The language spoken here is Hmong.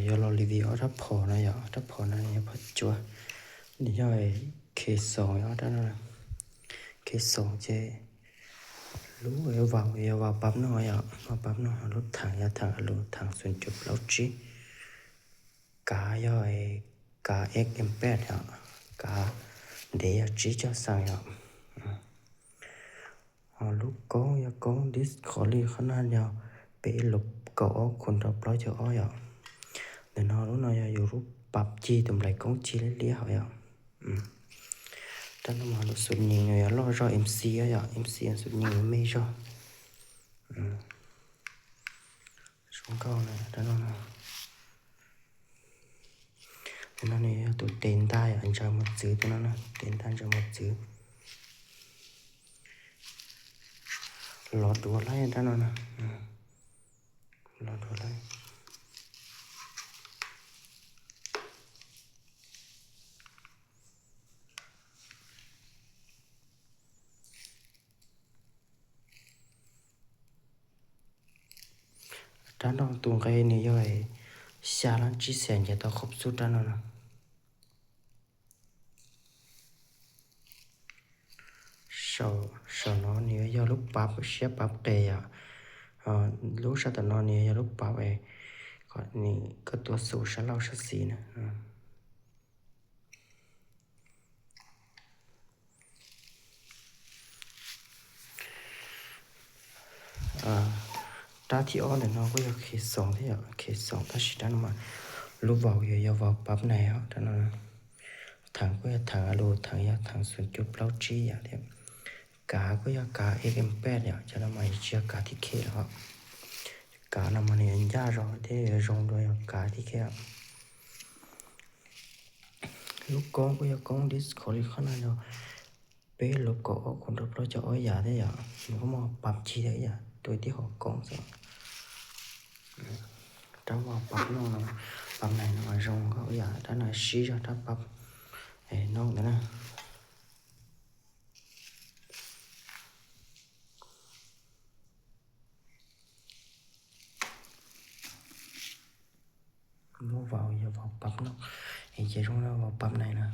Yuav los review ob rab phom no yom, ob rab phom no yog phom cua, nws yog K xoom, ob rab no K xoom ces lub vau yog vau pab noj yom, vau pab noj, lub theem yog theem a lus theem xoom cuv plaub tsib, kav yog kav X M peb yom, kav ntev yog tsib caug xees yom. Ho lub koob yog koob disc qhov li qhov no yog peb lub kaum ob khu rau plaub caug ob yom. Ntawm no lub no yog yus lub pab cig tus nplaim koob cig liab liab hauv yom. Rab no mas lub xub nyeem yog loj zog M C yom, M C xub nyeem me zog. Zoo nkauj na rab no. Tus no nws yog tus tes ntaj yom, ntsaws mos txwv tus no na, tes ntaj ntsaws mos txwv. Lov duav lawm rab no na, lov duav lawm. Rab no tus nqe nws yog xya lab tsib xees nce tau qhov xub rab no na. Saum no nws yog lub pab siab pab qes yom. Lub sab tom no nws yog lub pab kom nws koj tuav xu sab laug sab xis na. Rab thib ob ntawm no kuj yog K xoom thiab yom, K xoom tab sis rab no mas lub vau yog yog vau pab nais os, rab no theem kuj yog theem a lus theem yog theem xoom cuv plaub tsib yom thiab. Kav kuj yog kav M peb yom, cov no mas tsis yog kav thib khej los. Kav no mas nws yuav ncaj zog thiab yuav zoo dua yog kav thib khej. Lub koob kuj yog koob disc qhov li qhov no yog peb lub kaum ob khu rau plaub caug ob yam thiab yom, nws kuj muaj pab cig thiab yom, tus tib hom koob xwb. Rab vau pab no, pab nais no zoo nkauj yam, rab no sib zog rab pab noob ntawd na. Lub vau yog vau pab no, es ces zoo li vau pab nais na.